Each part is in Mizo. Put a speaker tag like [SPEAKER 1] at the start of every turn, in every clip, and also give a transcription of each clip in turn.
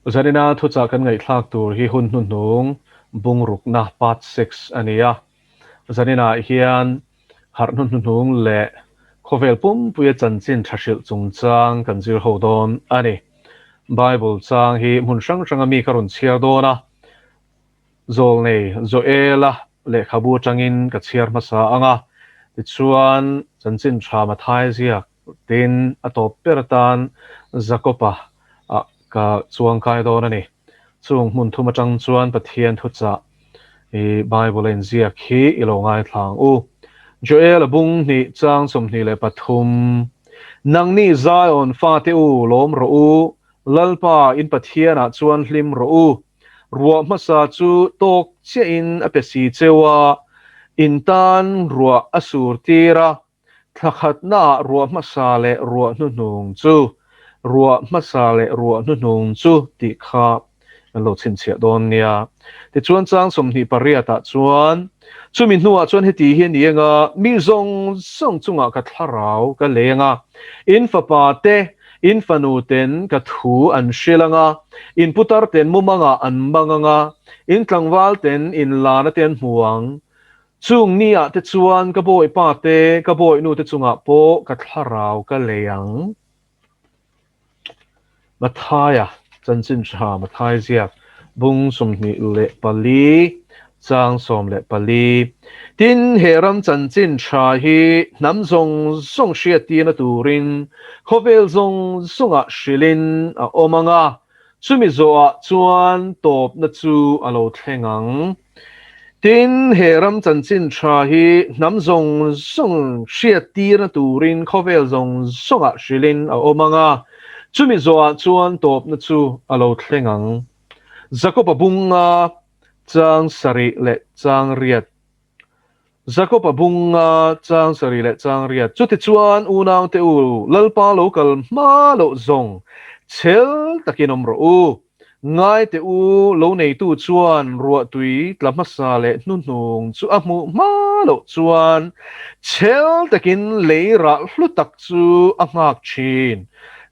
[SPEAKER 1] Zanina thuchah kan ngaihthlak tur hi hun hnuhnung bungrukna part 6 a ni a. Zaninah hian harh hnu hnuhnung leh khawvel pumpuia chanchin tha hrilh chungchang kan zir ho dawn a ni. Bible chang hi hmun hrang hranga mi ka rawn chhiar dawn a. Zawlnei Joela lehkhabu atangin ka chhiar hmasa ang a, tichuan chanchin tha Mathai ziak Tin, a tawp ber atan Jakob-a ah ka chuang kai dawn a ni. Chung hmun thum atang chuan Pathian thuchah i Bible a inziak hi i lo ngaithla ang u. Joel-a bung hnih chang 23, Nangni Zion fate u, lawm rawh u, Lalpa in Pathianah chuan hlim rawh u. Ruah hmasa chu tawk chiahin a pe si cheu a, in tan ruah a sur tir a, Thla khatnaah ruah hmasa leh ruah hnuhnung chu, ruah hmasa leh ruah hnuhnung chu tih kha kan lo chhinchhiah dawn nia. Tichuan chang 28 ah chuan, Chumi hnuah chuan heti hi a ni eng a, mi zawng zawng chungah ka thlarau ka leng a, in fapa te, in fanu ten ka thu an hrilh ang a, in putar ten mumangah an mang ang a, in tlangval ten in lana te an hmu ang. Chung ni ah te chuan ka bawipa te, ka bawihnu te chungah pawh ka thlarau ka lei ang. Mathaia chanchin tha Mathai ziak bung 24 chang 14. Tin, he ram chanchin tha hi hnam zawng zawng hriattirna turin khawvel zawng zawngah hrilhin a awm ang a, Chumi zawhah chuan tawpna chu a lo thleng ang. Tin, he ram chanchin tha hi hnam zawng zawng hriattirna turin khawvel zawng zawngah hrilhin a awm ang a, chumi zawhah chuan tawpna chu a lo thleng ang. Jakob-a bunga chang sarih leh chang riat. Jakob-a bunga chang sarih leh chang riat. Chutichuan unaute u, Lalpa lo kal hma loh zawng chhel takin awm rawh u. Ngaite u, lo neitu chuan ruahtui tla hmasa leh hnuhnung chu a hmuh hma loh chuan chhel takin lei rah hlu tak chu a nghak thin.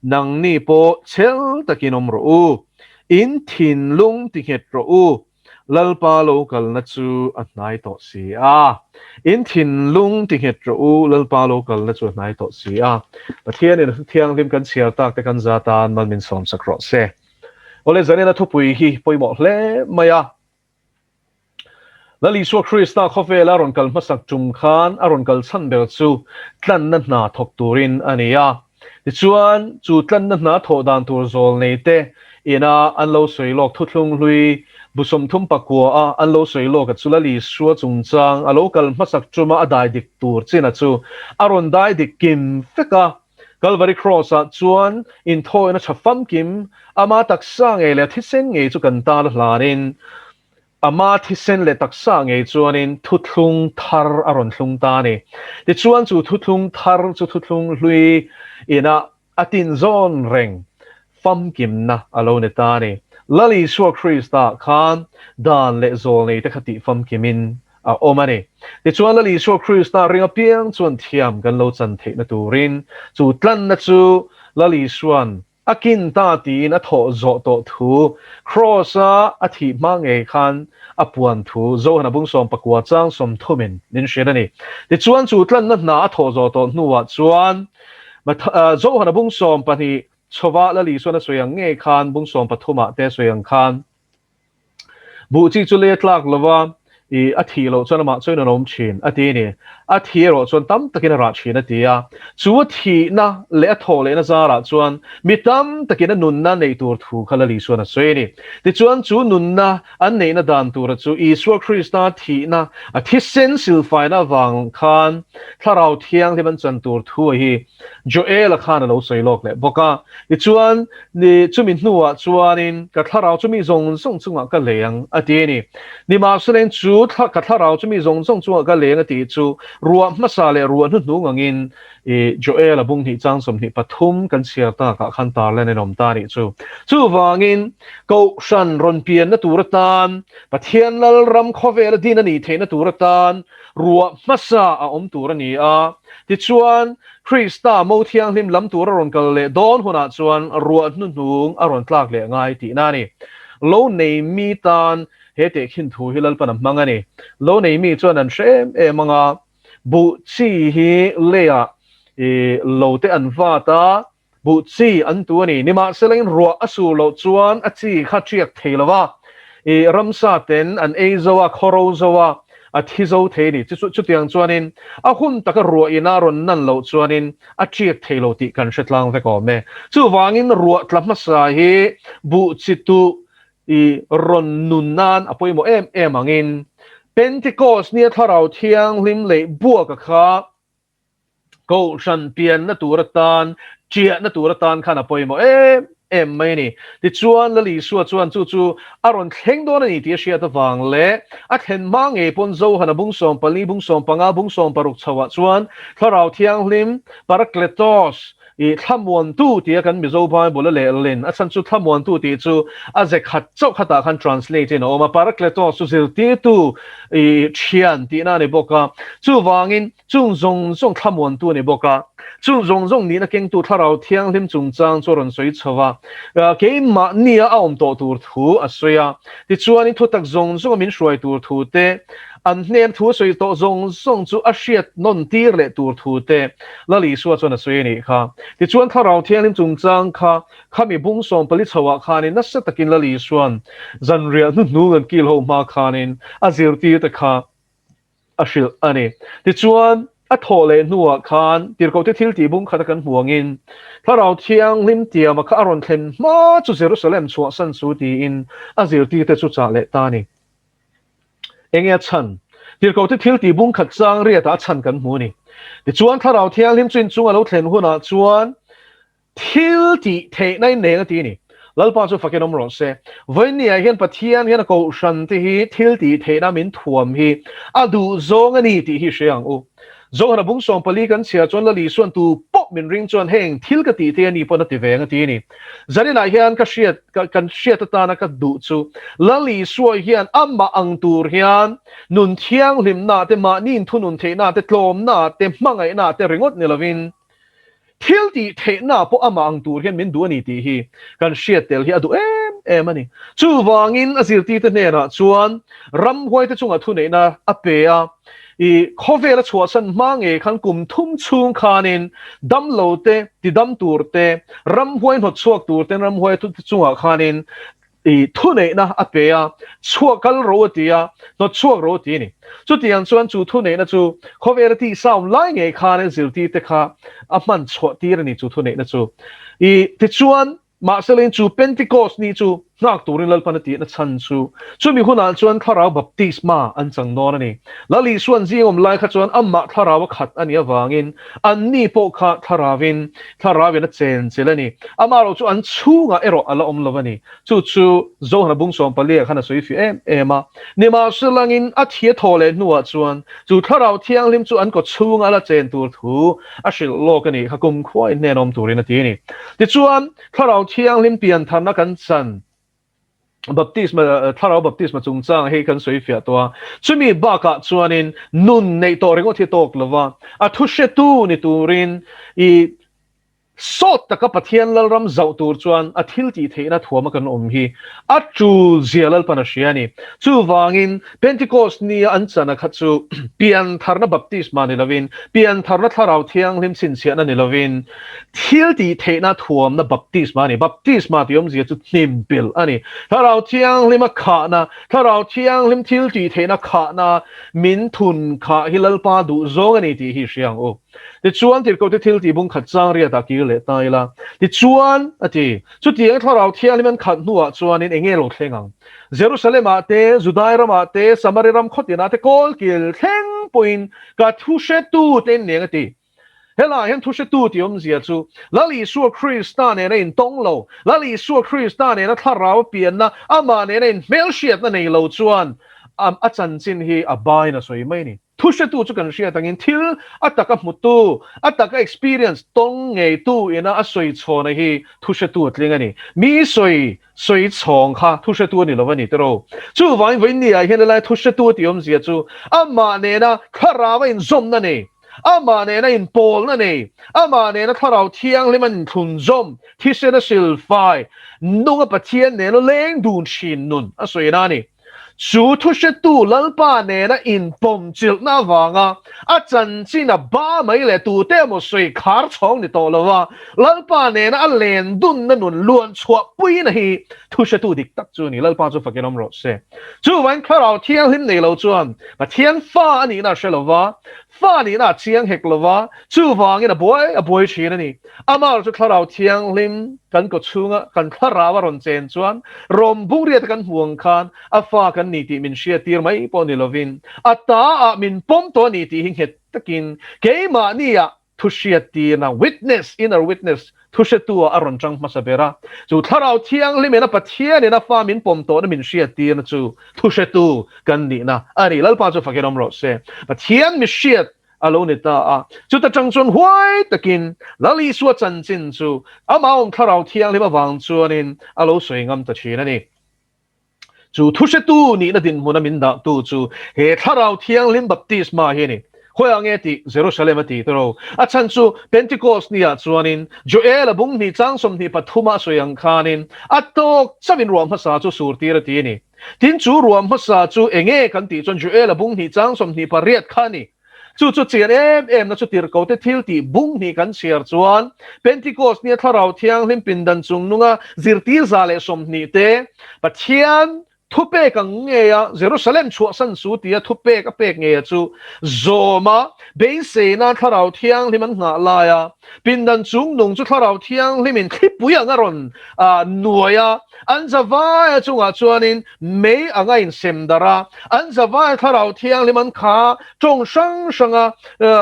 [SPEAKER 1] Nangni pawh chhel takin awm rawh u. In thinlung ti nghet rawh u. Lalpa lo kalna chu a hnai tawh si a. In thinlung ti nghet rawh u, Lalpa lo kalna chu a hnai tawh si a. Pathianin a thianghlim kan chhiar tak te kan za tan mal min sawm sak rawh se. Awle zanina thupui hi pawimawh hle mai a. Lal Isua Krista khawvela rawn kal hmasak tum khan a rawn kal chhan ber chu tlanna hna thawk turin a ni a. Tichuan, chu tlanna hna thawh dan tur zawl nei te ina an lo sawi lawk thuthlung hlui bu 39 a an lo sawi lawk a chu Lal Isua chungchang a lo kal hmasak tuma a dai dik tur chin a chu a rawn dai dik kim vek a. Kalvari Kraws ah chuan inthawina tha famkim ama taksa ngei leh a thisen ngei chu kan tan a hlanin Ama thisen leh taksa ngei chuanin thuthlung thar a rawn thlung ta a ni. Tichuan chu thuthlung thar chu thuthlung hlui ina a tinzawn reng famkimna a lo ni ta a ni. Lal Isua Krista khan dan leh zawlnei te kha tih famkimin a awm a ni. Tichuan Lal Isua Krista ring apiang chuan thiam kan lo chan theihna turin chu tlanna chu Lal Isua'n A kin ta tiin a thawh zawh tawh thu Kraws-a a thih hma ngei khan a puan thu Johana bung 19 chang 30 in min hrilh a ni. Tichuan chu tlanna hna a thawh zawh tawh hnuah chuan Johana bung 12 chhova Lal Isuan a sawi ang ngei khan bung 13 ah te a sawi ang khan Buh chi chu lei a tlak lo va, i a thih loh chuan amah chuan an awm thin, a ti a ni. A thih erawh chuan tam takin a rah thin, a ti a. Chu a thihna leh a thawh lehna zarah chuan mi tam takin a nunna neih tur thu kha Lal Isuan a sawi a ni. Tichuan chu nunna an neihna dan tura chu Isua Krista thihna, a thisen silfaina avang khan Thlarau Thianghlim an chan tur thu a hi Joel-a khan a lo sawi lawk leh bawk a. Tichuan, ni chumi hnuah chuanin ka thlarau chu mi zawng zawng chungah ka lei ang, a ti a ni. Nimahselain chu Chu ka thlarau chu mi zawng zawng chungah ka leng a tih chu ruah hmasa leh ruah hnuhnung angin i Joel-a bung hnih chang 23 kan chhiar takah khan tarlan in awm ta a nih chu. Chuvangin Kohhran rawn pianna tur atan, Pathian Lalram khawvela din a nih theihna tur atan ruah hmasa a awm tur a ni a. Tichuan, Krista mo thianghlim lam tur a rawn kal leh dawn hunah chuan ruah hnuhnung a rawn tlak leh ngai tihna a ni. Lo nei mi tan he tehkhin thu hi Lalpan a hmang a ni. Lo nei mi chuan an hre em em ang a, buh chi hi leiah i lo te an vat a, buh chi an tu a ni. Nimahsela in ruah a sur loh chuan a chi kha ṭiak thei lo va, i ramsa ten an ei zo a, khawro zo a, a thi zo thei a ni. Chutiang chuanin a hun taka ruah ina rawn nan loh chuanin a ṭiak thei lo tih kan hre tlang vek awm e. Chuvangin ruah tla hmasa hi buh chi tuh i rawn nun nan a pawimawh em em angin Pentecost nia Thlarau Thianghlim leh buaka kha Kohhran pianna tur atan, ṭiahna tur atan khan a pawimawh em em mai a ni. Tichuan, Lal Isua chuan chu chu a rawn thleng dawn a ni tih a hriat avang leh a thlen hma ngei pawn Zohana bung 14, bung 15, bung 16 chhoah chuan Thlarau Thianghlim, Parakletos, I thlamuantu tia kan Mizo Bible a lehlin a chhan chu thlamuantu tih chu a ze khat chauh khatah khan translate in a awm a, Parakletos chu zirtirtu i thian tihna a ni bawk a, chuvangin chung zawng zawng thlamuantu a ni bawk a, chung zawng zawng nihna kengtu Thlarau Thianghlim chungchang chu a rawn sawi chho a, keimahnia a awm tawh tur thu a sawi a, tichuanin thutak zawng zawnga min hruai tur thu te, An hnen thu a sawi tawh zawng zawng chu a hriat nawn tir leh tur thu te Lal Isua chuan a sawi a nih kha. Tichuan Thlarau Thianghlim chungchang kha khami bung 14 chhoah khanin nasa takin Lal Isua'n zanriah hnuhnung an kil ho hma khanin a zirtir te kha a hrilh a ni. Tichuan a thawh leh hnuah khan tirhkohte thil tih bung khata kan hmu angin Thlarau Thianghlim tiama kha a rawn thlen hma chu Jerusalem chhuahsan chu tiin a zirtirte chu chah leh ta a ni. Enge a chhan? Tirhkohte thil tih bung khat chang riatah a chhan kan hmu a ni. Tichuan Thlarau Thianghlim chu inchung a lo thlen hunah chuan thil tih theihna in neng a ti a ni. Lalpa chu fakin awm rawh se. Vawiinniah hian Pathian hian a kohhran te hi thil tih theihna min thuam hi a duh zawng a ni tih hi hre ang u. Zohana bung 14 kan chhiar chuan Lal Isuan tu pawh min ring chuan heng thil ka tih te a ni pawn a ti veng a ti a ni. Zaninah hian ka hriat kan hriat atana ka duh chu Lal Isua hian amah ang tur hian nun thianghlimna te, mahni inthunun theihna te, tlawmna te, hmangaihna te ringawt ni lovin thil tih theihna pawh amah ang tur hian min duh a ni tih hi kan hriat tel hi a duh em em a ni. Chuvangin a zirtirte hnenah chuan ramhuaite chungah thuneihna a pe a, I khawvela chhuahsan hma ngei khan kum thum chhung khanin damlo te, tidam tur te, ramhuai hnawt chhuak tur ten ramhuai chungah khanin i thuneihna a pe a, chhuak kal ro a ti a, hnawt chhuak ro a ti a ni. Chutiang chuan chu thuneihna chu khawvela tihsaum lai ngei khanin zirtirte kha a hman chhuah tir a ni chu thuneihna chu. I tichuan Mahselain chu Pentecost ni chu nghak turin Lalpan a tihna chhan chu chumi hunah chuan thlarau baptisma an chang dawn a ni. Lal Isuan zing awm lai kha chuan amah thlarau a khat a nih avangin anni pawh kha thlarauvin thlarauin a chenchilh a ni. Amaherawh chu an chhungah erawh a la awm lo a ni. Chu chu Johana bung 14 ah khan a sawi fiah em em a. Nimahselangin a thi a thawh leh hnuah chuan chu thlarau thianghlim chu an kaw chhunga a la chen tur thu a hrilh lawk a nih kha kumkhua in hnen awm turin a ti a ni. Tichuan, Thlarau Thianghlim piantharna kan chan baptisma, Thlarau baptisma chungchang hei kan sawi fiah tawh a. Chumi bakah chuanin nun neih tawh ringawt hi tawk lova, a thu hretu ni turin i Sawt taka Pathian Lalram zauh tur chuan a thil tih theihna thuama kan awm hi a tul zia Lalpan a hria a ni. Chuvangin, Pentecost nia an chana kha chu piantharna baptisma ni lovin, piantharna Thlarau Thianghlim chhinchhiahna ni lovin, thil tih theihna thuamna baptisma a ni. Baptisma tih awmzia chu hnimpilh a ni. Thlarau Thianghlim a khahna, Thlarau Thianghlim thil tih theihna khahna min thun khah hi Lalpa duh zawng a ni tih hi hria ang u. Tichuan, Tirhkohte thil tih bung khat chang riatah kir leh ta ila. Tichuan, a ti, chutiang Thlarau Thianghlim an khat hnuah chuanin eng nge lo thleng ang? Jerusalem-ah te, Judai ramah te, Samari ram khawtinah te kawlkil thleng pawhin ka thu hretu te in neng a ti. Helaiah hian thu hretu tih awmzia chu Lal Isua Krista nena intawng lo, Lal Isua Krista nena thlarau pianna, amah nena inhmelhriatna nei lo chuan. a chanchin hi a bain a sawi mai a ni. Thu hretu chu kan hriat angin thil a taka hmutu, a taka experience tawng ngeitu ina a sawi chhawna hi thu hretu a tling a ni. Mi sawi sawi chhawng kha thu hretu a ni lo a ni tiraw. Chuvangin vawiin ni ah hian helai thu hretu a tih awmzia chu amah nena thlarau a inzawmna nei, amah nena inpawlna nei, amah nena thlarau thianghlim an inthlunzawm, thisen a silfai, nunga Pathian nena leng dun thin nun a sawina a ni. Chu thuhretu Lalpa nena inpawmchilhna avanga a chanchin a ba mai leh tute emaw sawi khar chhawng ni tawh lova Lalpa nena a len dunna nun luan chhuah puina hi thuhretu dik tak chu a ni. Lalpa chu fakin awm rawh se. Chuvangin Thlarau Thianghlim nei lo chuan Pathian fa a nihna a hre lova, fa nihna a chiang hek lova, chuvangin a buai a buai thin a ni. Amah chu Thlarau Thianghlim kan kaw chhunga kan thlarau a rawn chen chuan rawm bungriata kan hmu ang khan a fa kan ni tih min hriattir mai pawh ni lovin a ta ah min pawm tawh a ni tih hi nghet takin keimahni ah thu hriattirna, witness, inner witness, thu hretu ah a rawn chang hmasa ber a. Chu Thlarau Thianghlim in a Pathian in a fa min pawm tawhna min hriattirna chu thu hretu kan nihna a ni. Lalpa chu fakin awm rawh se. Pathian mi hriat a lo ni ta a. Chuta tang chuan huai takin Lal Isua chanchin chu amah awm Thlarau Thianghlim avang chuanin a lo sawi ngam ta thin a ni. Chu thuhretu nihna dinhmuna min dahtu chu he Thlarau Thianghlim baptisma hi a ni. Khawiah nge tih? Jerusalem a ti tawh. A chhan chu Pentecost niah chuanin Joel-a bung hnih chang 23 a sawi ang khanin a tawk chauhin ruah hmasa chu sur tir a ti a ni. Tin, chu ruah hmasa chu enge kan tih chuan Joel-a bung hnih chang 28 kha a ni. Chu chu chian em em na chu tirhkote thil tih bung hnih kan chhiar chuan Pentecost nia Thlarau Thianghlim pindan chung nunga zirtir 120 te Pathian thupek ang ngeia Jerusalem chhuahsan su tia thupek a pek ngeia chu zawma beiseina Thlarau Thianghlim an nghah laia pindan chung nung chu Thlarau Thianghlimin thlipui ang a rawn nuai a, an zavaia chungah chuanin mei anga insem darh a, an zavaia Thlarau Thianghlim an kha tawng hrang hranga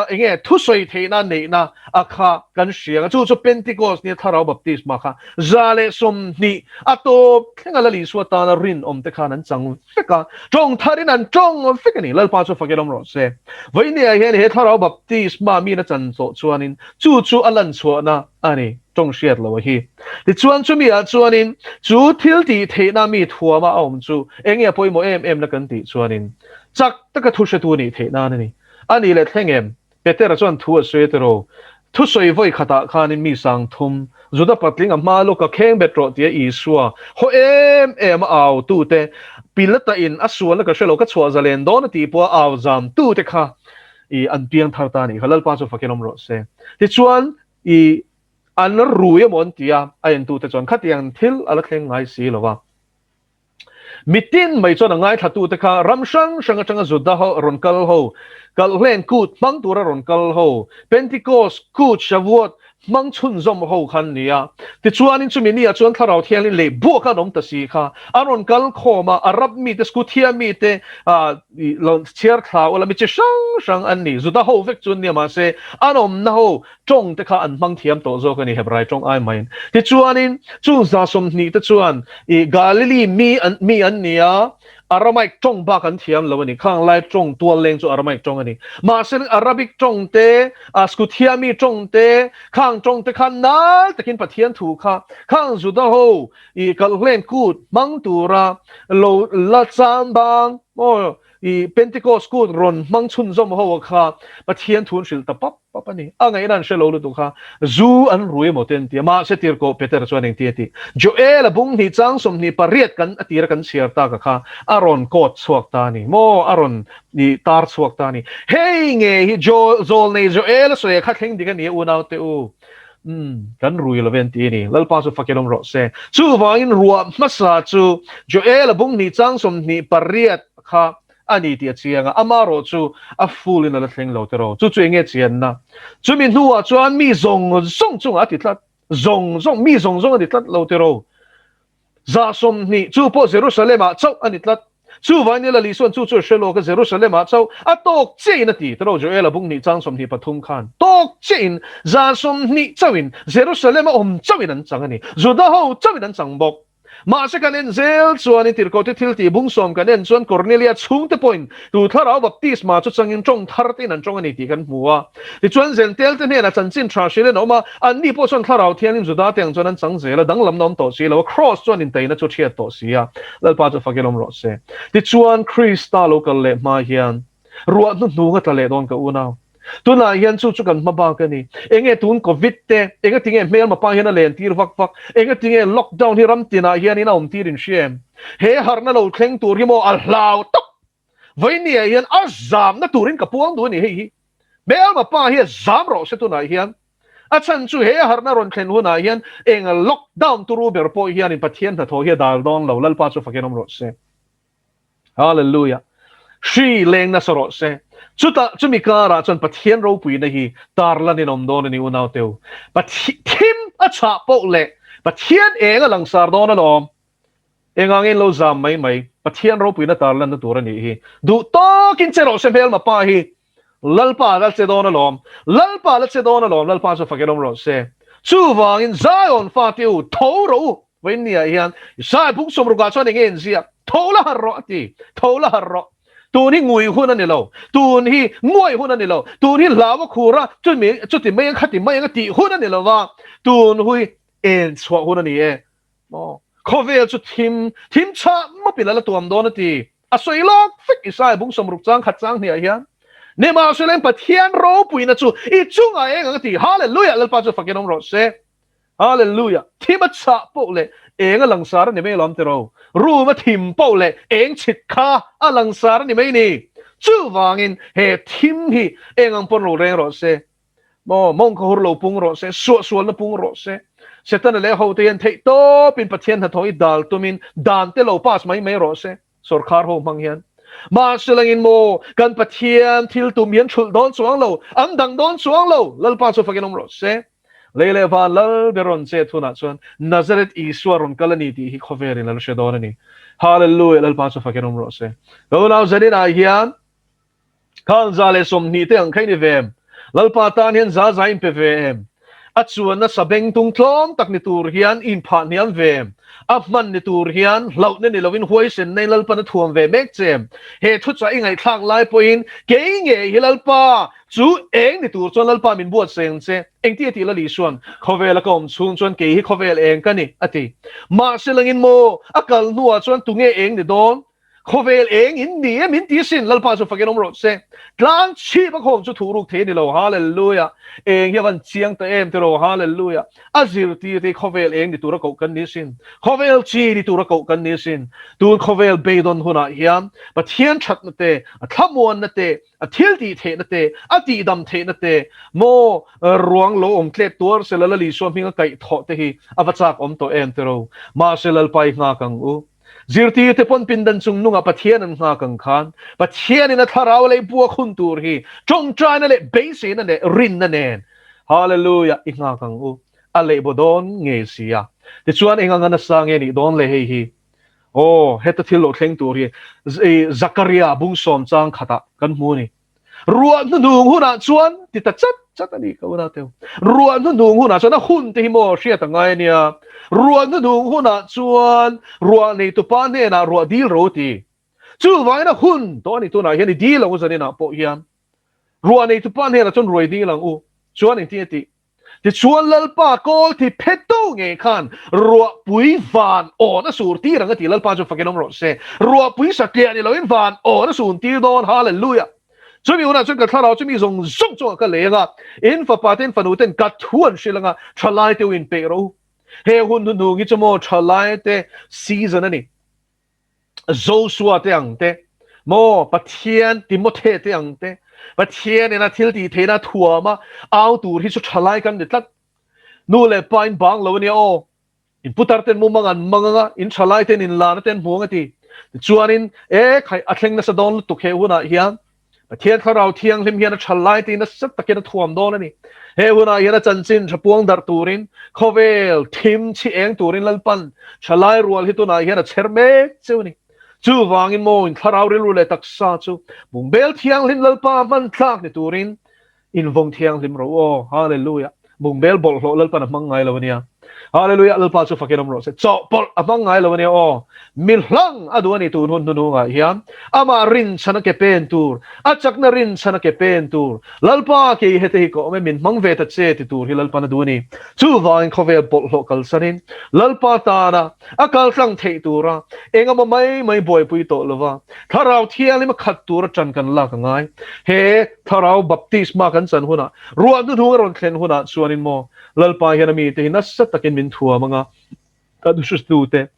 [SPEAKER 1] enge thusawi theihna neihna a kha kan hria ang a, chu chu Pentecost nia Thlarau Baptisma kha 120 a tawp thlenga Lal Isua tana rinawm te khan an chang vek a, tawng tharin an tawng vek a ni. Lalpa chu fakin awm rawh se. Vawinia hian he Thlarau Baptisma min a chan tawh chuanin chu chu a lan chhuahna a ni, tawng hriat lo a hi. Tichuan chumi ah chuanin chu thil tih theihna mi thuama a awm chu enge a pawimawh em em na kan tih chuanin chak taka thu hretu nih theih nan a ni. A nih leh thleng em? Petera chuan thu a sawi a tiraw? Thusawi vawi khatah khanin mi sang thum, Juda patling a hma lawka kheng bet rawh tia Isua haw em em a au tute, Pilata in a sualna ka hre lo, ka chhuah zalen dawn a tih pawha au zam tute kha i an piang thar ta a nih kha. Lalpa chu fakin awm rawh se. Tichuan i an rui emaw an ti a, a entute chuan khatiang thil a la thleng ngai si lo va. Mitin mai chuan a ngaithlatute kha ram hrang hrang atanga Juda ho rawn kal ho, Kalhlen Kut hmang tura rawn kal ho, Pentecost Kut Shavuot hmang chhunzawm ho kha an ni a. Tichuanin chumi niah chuan Thlarau Thianghlim leh buak kha an awm ta si kha an rawn kal khawm a, Arab mite, Skuthia mite, lo chhiar thla ula mi chi hrang hrang an ni. Juda ho vek chu an nia mahse an awmna ho Tawng te kha an hmang thiam tawh zawk a ni, Hebrai tawng ai maiin. Tichuanin, chung 120 te chuan i Galili mi an mi an ni a, Aramaic tawng bak an thiam lo a ni. Khang lai tawng tual leng chu Aramaic tawng a ni. Mahse, Arabic tawng te, Skuthiami tawng te, khang tawng te kha nal takin Pathian thu kha khang Juda ho i kalhlen kut hmang tura lo la cham bang maw i Pentecost kut rawn hmang chhunzawm ho kha Pathian thu an hrilh ta pap pap a ni. A ngaihna an hre lo lutuk kha zu an rui emaw te an ti a, mahse tirhkoh Peter chuan engti a ti? Joel a bung hnih chang 28 kan a tira kan chhiar tak a kha a rawn kawt chhuak ta a ni maw? A rawn i tar chhuak ta a ni. Hei nge hi Jo zawlnei Joel a sawi a kha thleng dik a ni a unaute u. Umm kan rui lo ve an ti a ni. Lalpa chu fakin awm rawh se. Chuvangin ruah hmasa chu Joel a bung hnih chang 28 kha a ni tih a chiang a, amarawh chu a full in a la thleng lo tiraw. Chu chu enge chianna? Chumi hnuah chuan mi zawng zawng chungah a ti tlat, zawng zawng, mi zawng zawng a ti tlat lo tiraw. 120 chu pawh Jerusalem-ah chauh a ni tlat. Chuvangin Nila Lisuan chu chu a hre lawk a, Jerusalem-ah chauh a tawk chiahin a ti tiraw Joel-a bung hnih chang 23 khan tawk chiahin 120 chauhin Jerusalem-a awm chauhin an chang a ni. Juda ho chauhin an chang bawk. Mahse kan en zel chuan in tirhkohte thil tih bungsawm kan en chuan Kornelia chhungte pawhin tu thlarau baptisma chu changin tawng thar tein an tawng a ni tih kan hmu a. Tichuan Zentel te hnenah chanchin tha hrilh in a awm a, anni pawh chuan thlarau thianghlim Juda te ang chuan an chang zel a, danglamna awm tawh si lo a, Kraws chuan intaina chu a thiat tawh si a, Lalpa chu fakin awm rawh se. Tichuan Krista lo kal leh hma hian Ruah hnuhnung a tla leh dawn ka unau. Tunah hian chu chu kan hma bak a ni. Enge tun Covid te, enga tinge hmelma pa hian a len tir vak vak, enga tinge lockdown hi ram tinah hianin a awm tir in hria em? He harhna lo thleng tur hi maw a hlau tak. Vawinia hian a zamna turin ka puang duh a ni hei hi. Hmelma pa hi a zam rawh se tunah hian. A chhan chu he harhna rawn thlen hunah hian eng lockdown turu ber pawh hianin Pathian hnathawh hi a dal dawn lo, Lalpa chu fakin awm rawh se. Hallelujah. Hri leng nasa rawh se. Chutah chumi karah chuan Pathian ropuina hi tarlan in awm dawn a ni unau teu. Thim a chhah poh leh Pathian eng a langsar dawn alawm. Engah nge lo zam mai mai. Pathian ropuina tarlanna tur a nih hi. Duh tawkin che rawh se hmelma pa hi. Lalpa la che dawn alawm. Lalpa la che dawn alawm. Lalpa chu fakin awm rawh se. Chuvangin Zion fate u, tho rawh u. Vawiinniah hian Isaiah bung sawmrukah chuan enge inziak? Tho la har rawh a ti. Tho la har rawh. Tun hi ngui hun a ni lo. Tun hi nguai hun a ni lo. Tun hi hlau a khur a, chumi chuti mai ang khati mai ang a tih hun a ni lo va. Tun hui en chhuah hun a ni e. Maw? Khawvel chu thim, thim chhah mawpin a la tuam dawn a ti. A sawi lawk vek Isaiah bung 60 chang khat chang hniah hian, Nimahsela Pathian ropuina chu i chungah eng ang a ti. Hallelujah! Lalpa chu fakin awm rawh se. Hallelujah! Thim a chhah poh leh eng a langsar a ni mai alawm tiraw? Room a thim poh leh eng chhit kha a langsar a ni mai ni. Chuvangin he thim hi eng ang pawn ro reng rawh se. Maw, mawng kha hur lo pung rawh se, suahsualna pung rawh se. Setana leh hote hian theih tawpin Pathian hnathawh i dal tumin dan te lo pass mai mai rawh se, sorkar ho hmang hian. Mahse langin maw, kan Pathian thil tum hi an thulh dawn chuang lo, an dang dawn chuang lo, Lalpa chu fakin awm rawh se. Lei leh van lal ber rawn chet hunah chuan Nazareth Isua rawn kal a ni tih hi khawvelin a la hre dawn a ni. Hallelujah, Lalpa chu fakin awm rawh se. Ka unau zaninah hian Khang 120 te ang kha i ni ve em? Lalpa tan hian za za in pe ve em? A chuanna sabeng tung tlawm tak ni tur hian i inphah hniam ve em? A hman ni tur hian hlauhna ni lovin huaisenna in Lalpan a thuam ve mek che em? He thuchah i ngaihthlak lai pawhin kei ngei hi Lalpa chu eng ni tur chuan Lalpa min buatsaih ang che? Engti a tih Lal Isuan, Khawvela ka awm chhung chuan kei hi khawvel eng ka ni, a ti. Mahse langin maw, a kal hnuah chuan tunge eng ni dawn? Khawvel eng in ni e min ti sin, Lalpa chu fakin awm rawh se. Tlang chhip a khawm chu thuh ruk thei a ni lo, Hallelujah. Eng hi a van chiang ta em tiraw, Hallelujah. A zirtir te hi khawvel eng ni tura koh kan ni sin, khawvel chi ni tura koh kan ni sin. Tun khawvel beidawn hunah hian Pathian thatna te, a thlamuanna te, a thil tih theihna te, a tihdam theihna te, maw ruang lo awm tlet tuar sela Lal Isua hminga kaih thawh te hi a va chak awm tawh em tiraw. Mahse Lalpa i nghak ang u. Zirtirte pawn pindan chung nungah Pathian an nghak ang khan, Pathianin a thlarau lei buak hun tur hi tawngtaina leh beiseina leh rinna nen Hallelujah i nghak ang u. A lehbaw dawn ngei si a. Tichuan eng anga nasa nge nih dawn le hei hi? Aw, heta thil lo thleng tur hi Zakaria bung sawm chang khatah kan hmu a ni. Ruah hnuhnung hunah chuan ti ta chat chat a ni ka unau teu. Ruah hnuhnung hunah chuan a hun te hi maw hriat a ngai a nia. Ruah hnuhnung hunah chuan ruah neitupa hnenah ruah dil ro ti. Chuvangin a hun tawh a ni tunah hian i dil ang u zaninah pawh hian. Ruah neitupa hnenah chuan ruai dil ang u. Chuan engtin a tih? Tichuan Lalpa kawl thi phetu ngei khan ruahpui van awn a sur tir ang a ti. Lalpa chu fakin awm rawh se. Ruahpui satliah ni loin van awn a sun tir dawn. Hallelujah! Chumi hunah chuan ka thlarau chu mi zawng zawng chungah ka leng a, in fapa te in fanu ten ka thu an hrilh ang a, thalai te u inpeih rawh u. He hun hnuhnung hi chu maw thalai te season a ni. Joshua te ang te, maw Pathian Timothy te ang te, Pathian ina thil tih theihna thuama au tur hi chu thalai kan ni tlat. Nu leh pa in bang lo ania aw. In putar ten mumang an mang anga, in thalai ten in lana ten hmuang a ti. Tichuanin e khai a thleng nasa dawn lutuk he hunah hian. Pathian Thlarau Thianghlim hian a ṭhal lai tiin nasa takin a thuam dawn a ni. He hunah hian a chanchin ṭha puang darh turin, khawvel thim chhi eng turin Lalpan ṭhalai rual hi tunah hian a chher mek cheu a ni. Chuvangin maw in Thlarau rilru leh taksa chu bungbel thianghlim Lalpa hman thlak ni turin invawng thianghlim rawh u aw. Hallelujah! Bungbel bawlhhlawh Lalpan a hmang ngai lo a nia. Hallelujah Lalpa chu fakin awm rawh se. Chawhpawlh a hmang ngai lo ania aw. Mi hlang a duh a ni tun hun hnuhnungah hian. Amah rinchhan a ke pen tur, a chakna rinchhan a ke pen tur. Lalpa kei hete hi ka awm e, min hmang ve ta che ti tur hi Lalpan a duh a ni. Chuvangin khawvel bawlhhlawh kalsanin Lalpa tana a kaltlang theih tura engemaw mai mai buaipui tawh lova Thlarau Thianghlim a khat tura ṭan kan lak a ngai. He Thlarau baptisma kan chan hunah, ruah hnuhnung a rawn thlen hunah chuanin maw Lalpa hian a mite hi nasa takin min thuam anga kan hruatute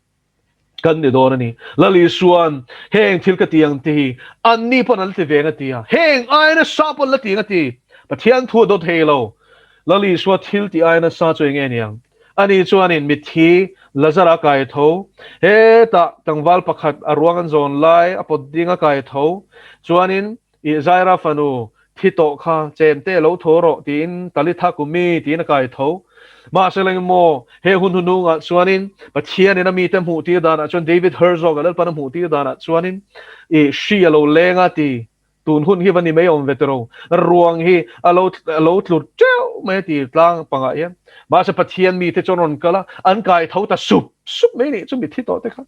[SPEAKER 1] kan ni dawn a ni. Lal Isua'n heng thil ka ti ang te hi anni pawn an la ti ve ang a ti a, heng ai nasa pawn la ti ang a ti. Pathian thu a dawt thei lo. Lal Isua thil tih ai nasa chu eng nge ni ang? Ani chuanin mitthi Lazara kai tho, hetah tlangval pakhat a ruang an zawn lai a pawt ding a kai tho, chuanin I Zaira fanu thi tawh kha chemte lo tho rawh tiin Talitha kumi tiin a kai tho. Mahse leng maw he hun hunungah chuanin Pathianin a mite hmuh tir danah chuan David Herzog a Lalpan a hmuh tir danah chuanin i hri a lo leng a ti tun hun hi va ni mai awm ve tiro ruang hi a lo a lo tlu teuh mai a ti tlang pangah hian mahse Pathian mite chuan rawn kal a an kai tho ta sup sup mai nih chu mitthi tawh te kha.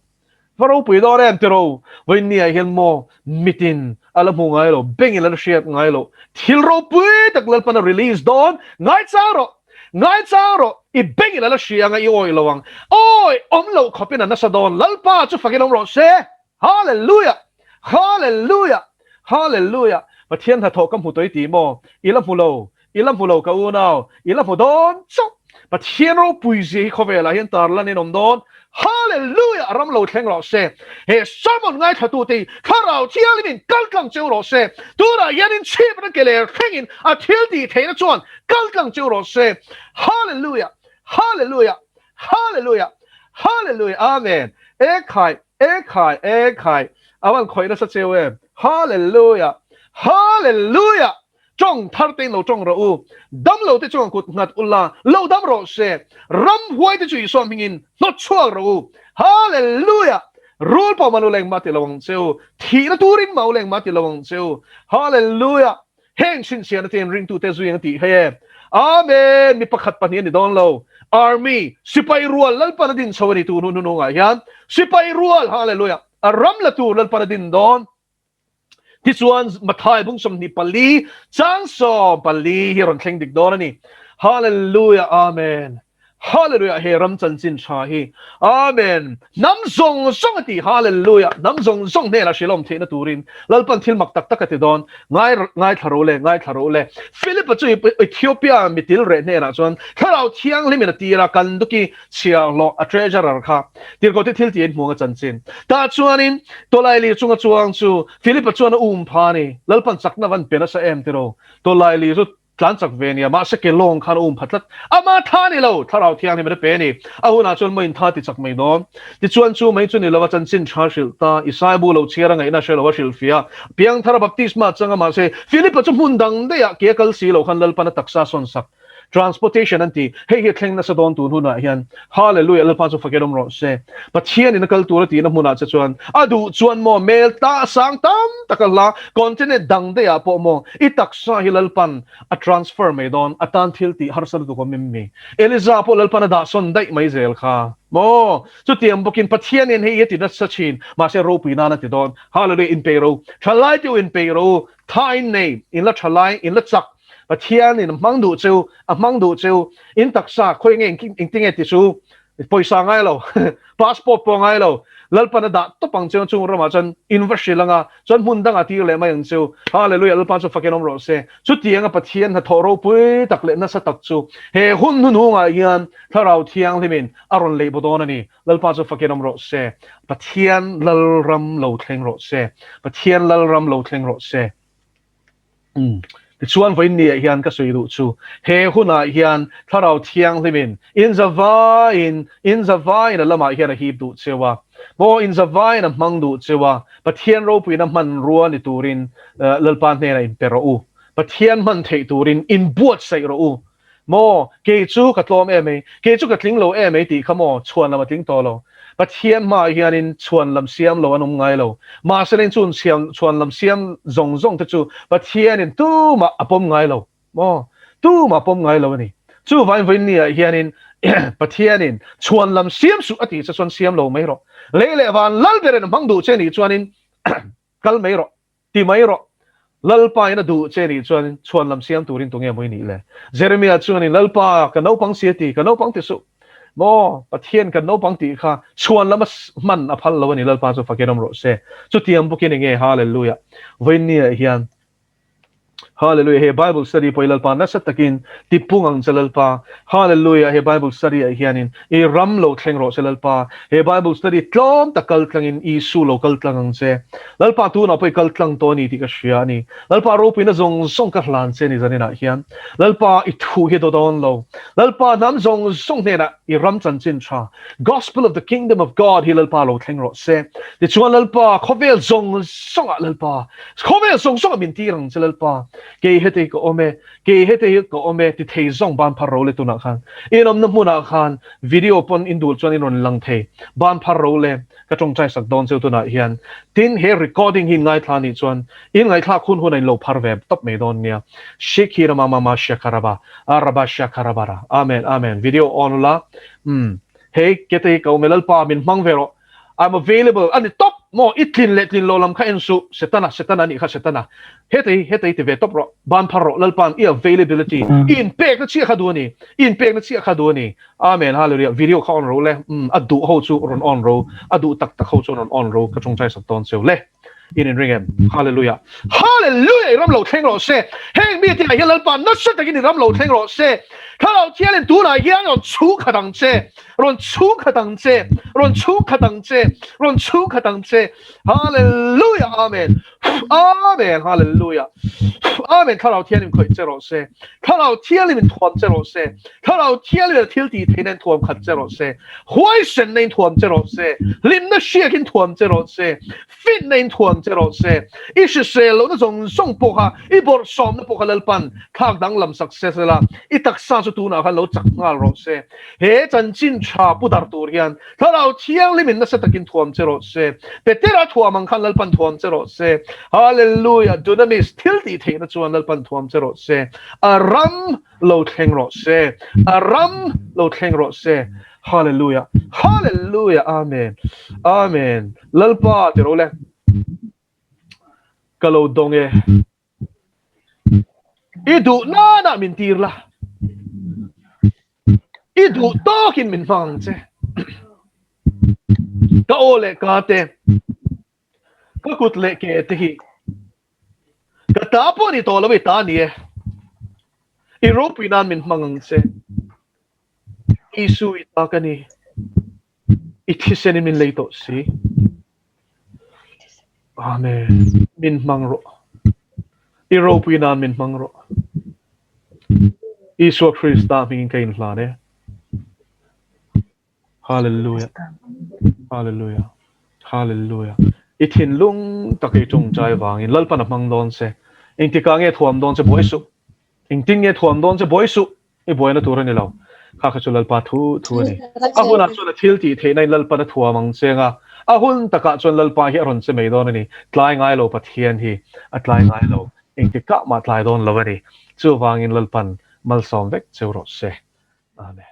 [SPEAKER 1] Va ropui dawn em tiro, vawinia hian maw mitin a la hmu ngai lo, bengin a la hriat ngai lo, thil ropui tak Lalpan a release dawn, ngai chang rawh, ngai chang rawh, i bengin a la hria anga i awih lo ang, awi awm loh khawpin a nasa dawn, Lalpa chu fakin awm rawh se, Hallelujah! Hallelujah! Hallelujah! Pathian hnathawh ka hmu tawh i ti maw? I la hmu lo, I la hmu lo ka unau, i la hmu dawn chauh. Pathian ropui zia hi khawvelah hian tarlan in awm dawn. Hallelujah! A ram lo thleng rawh se. He sermon ngaithlatute hi Thlarau Thianghlimin kal tlang cheu rawh se. Tunah hian in chhip atang ke ler thlengin a thil tih theihna chuan kal tlang cheu rawh se. Hallelujah! Hallelujah! Hallelujah! Hallelujah! Amen! Ekhai! Ekhai! Ekhai! A van khawih nasa cheu em! Hallelujah! Hallelujah! Tawng thar te in lo tawng rawh u, dam lo te chuan kut nghat ula, lo dam rawh se, ram huai te chu Isua hmingin hnawt chhuak rawh u. Hallelujah! Rul pawh man u leng mah ti lo ang che u, thihna turin mah u leng mah ti lo ang che u. Hallelujah! Heng chhinchhiahna te in ringtute zui ang a tih hei e. Amen! Mi pakhat pahnih a ni dawn lo. Army, sipai rual Lalpan a din chho a ni tun hun hunungah hian. Sipai rual, Hallelujah! A ram la tur Lalpan a din dawn. Tichuan, Mathai bung 24 chang 14 hi a rawn thleng dik dawn a ni. Hallelujah, Amen. Hallelujah, he ram chanchin tha hi. Amen. Hnam zawng zawng a ti. Hallelujah. Hnam zawng zawng hnenah hrilhawm theihna turin Lalpan thil mak tak tak a ti dawn. Ngai ngaithla ro le, ngaithla ro le. Philip-a chu Ethiopia mitil reh hnenah chuan Thlarau Thianghlimin a tir a, Kanduki chhiahhlawh a treasurer kha tirhkohte thil tih a inhmuang a chanchin. Tah chuanin Tawlaili chunga chuang chu Philip-a chuan a um pha a ni. Lalpan chakna van pe nasa em tiraw? Tawlaili chu tlan chak ve nia, mahse ke lawng khan a um pha tlat. Ama tha ni lo, Thlarau Thianghlim a pe a ni. A hunah chuan maw intha ti chak mai dawn. Tichuan chu mai chu ni lo a chanchin tha hrilh ta, Isai bu lo chhiar a ngaihna hre lo a hrilhfiah. Piangthara baptisma changa mahse Philip-a chu hmun dang daihah ke a kal si lo khan Lalpan a taksa sawn sak. Transportation an ti. Hei hi a thleng nasa dawn tun hunah hian. Hallelujah Lalpa chu fakin awm rawh se. Pathian in a kal tur a tihna hmunah che chuan a duh chuan maw mel ta sang tam tak a hla continent dang daih ah pawh maw i taksa hi Lalpan a transfer mai dawn a tan thil tih harsa lutuk awm em mi. Eliza pawh Lalpan a dah sawn daih mai zel kha maw. Chutiang bawkin Pathian in hei hi a ti nasa thin mahse ropui nan a ti dawn. Hallelujah inpeih ro thalai te u inpeih ro tha in nei in la thalai in la chak Pathianin a hmang duh cheu, a hmang duh cheu, in taksa khawi nge engti nge ti chu pawisa ngai lo, passport pawh ngai lo, Lalpan a dah tawp ang cheu chung ramah chuan in va hrilh anga chuan hmun dangah tir leh mai ang cheu. Hallelujah Lalpa chu fakin awm rawh se. Chutianga Pathian hnathawh ropui tak leh nasa tak chu he hun hnuhnungah hian Thlarau Thianghlimin a rawn lei baw dawn a ni. Lalpa chu fakin awm rawh se. Pathian Lalram lo thleng rawh se. Pathian Lalram lo thleng rawh se. Tichuan vawiin ni ah hian ka sawi duh chu he hunah hian Thlarau Thianghlimin in zavaiin in zavaiin a lamah hian a hip duh cheu a, maw in zavaiin a hmang duh cheu a, Pathian ropuina hmanrua ni turin Lalpa hnenah in pe rawh u, Pathian hman theih turin in buatsaih rawh u, Maw, kei chu ka tlawm em ei, kei chu ka tling lo em ei tih kha maw chhuan lam a tling tawh lo. Pathian hmaah hianin chhuan lam siam lo an awm ngai lo. Mahse leng chun siam chhuan lam siam zawng zawng te chu Pathianin tumah a pawm ngai lo. Maw, tumah a pawm ngai lo a ni. Chuvain vawiin ni ah hianin Pathianin chhuan lam siam suh a tih che chuan siam lo mai rawh. Lei leh van lal berin a hmang duh che nih chuanin kal mai rawh, ti mai rawh. Lalpa in a duh che nih chuan chhuan lam siam turin tunge maw i nih le? Jeremia chuanin Lalpa ka naupang si a ti, ka naupang ti suh. Maw Pathian kan naupang tih kha chhuan lama hman a phal lo a ni, Lalpa chu fakin awm rawh se. Chutiang bawkin enge Hallelujah vawiinniah hian Hallelujah he Bible study pawh i Lalpa nasa takin tipung ang che Lalpa Hallelujah he Bible study ah hianin i ram lo thleng rawh se Lalpa he Bible study tlawm tak kal tlangin Isu lo kal tlang ang che Lalpa tunah pawh i kal tlang tawh a ni tih ka hria a ni Lalpa ropuina zawng zawng ka hlan che ni zaninah hian Lalpa i thu hi a dawn lo Lalpa hnam zawng zawng hnenah i ram chanchin tha Gospel of the Kingdom of God hi Lalpa lo thleng rawh se. Tichuan Lalpa khawvel zawng zawngah Lalpa khawvel zawng zawngah min tir ang che Lalpa. Kei hete hi ka awm e, kei hete hi ka awm e ti thei zawng ban phar ro le tunah khan. In awmna hmunah khan video pawn in duh chuan in rawn lang thei. Ban phar ro le ka tawngtai sak dawn cheu tunah hian. Tin he recording hi in ngaithla nih chuan in ngaihthlak hun hun a in lo phar ve tawp mai dawn nia. Shikhira mama ma shakaraba araba shakarabara. Amen amen. Video on ula. Umm hei kete hi ka awm e Lalpa min hmang ve rawh I'm available a ni tawp maw i tlin leh tlin lo lam kha en suh Setana Setana anih kha Setana heta hi heta hi ti ve tawp rawh ban phar rawh Lalpa'n i availability i inpekna chiah kha duh a ni i inpekna chiah kha duh a ni Amen Hallelujah video kha on ro le umm a duh ho chu rawn on ro a duh tak tak ho chu rawn on ro ka tawngtai sak dawn cheu le. In in ring em? Hallelujah. Hallelujah! I ram lo thleng rawh se. Heng mi te ah hian Lalpa nasa takin i ram lo thleng rawh se. Thlarau Thiangin tunah hian rawn chhung khat ang che. Rawn chhung khat ang che. Rawn chhung khat ang che. Rawn chhung khat ang che. Hallelujah! Amen. Amen. Hallelujah. Amen. Thlarau Thiangin khawih che rawh se. Thlarau Thiangin in thuam che rawh se. Thlarau Thiangin a thil tih theihna in thuam khat che rawh se. Huaisenna in thuam che rawh se. Hlimna hriak in thuam che rawh se. Fitna in thuam che rawh se. I hrisel lohna zawng zawng pawh kha, i bawrhsawmna pawh kha Lalpan thlak danglam sak se sela, i taksa chu tunah khan lo chak nghal rawh se. He chanchin tha pu dar tur hian Thlarau Thianghlim in nasa takin thuam che rawh se. Petera thuam ang khan Lalpan thuam che rawh se. Hallelujah! Dunamis thil tih theihna chuan Lalpan thuam che rawh se. A ram lo thleng rawh se. A ram lo thleng rawh se. Hallelujah! Hallelujah! Amen! Amen! Lalpa ti ro le. Ka lo dawng e. I duh nana min tir la. I duh tawkin min hmang ang che. Ka aw leh ka te, ka kut leh ke te hi ka ta pawh ni tawh lo i ta ni e. I ropui nan min hmang ang che. Isu i ta ka ni. I thisen in min lei tawh si. Amen. Min hmang rawh. I ropui nan min hmang rawh. Isua Krista hmingin ka inhlan e. Hallelujah. Hallelujah. Hallelujah. I thinlung tak i tawngtai vangin Lalpan a hmang dawn che. Engtikah nge thuam dawn che buai suh. Engtin nge thuam dawn che buai suh. I buaina tur a ni lo. Kha kha chu Lalpa thu thu a ni. A hunah chuan a thil tih theihna in Lalpan a thuam ang che anga, a hun takah chuan Lalpa hi a rawn che mai dawn a ni. Tlai ngai lo Pathian hi a tlai ngai lo. Engti kah mah tlai dawn lo a ni. Chuvangin Lalpan malsawm vek cheu rawh se. Amen.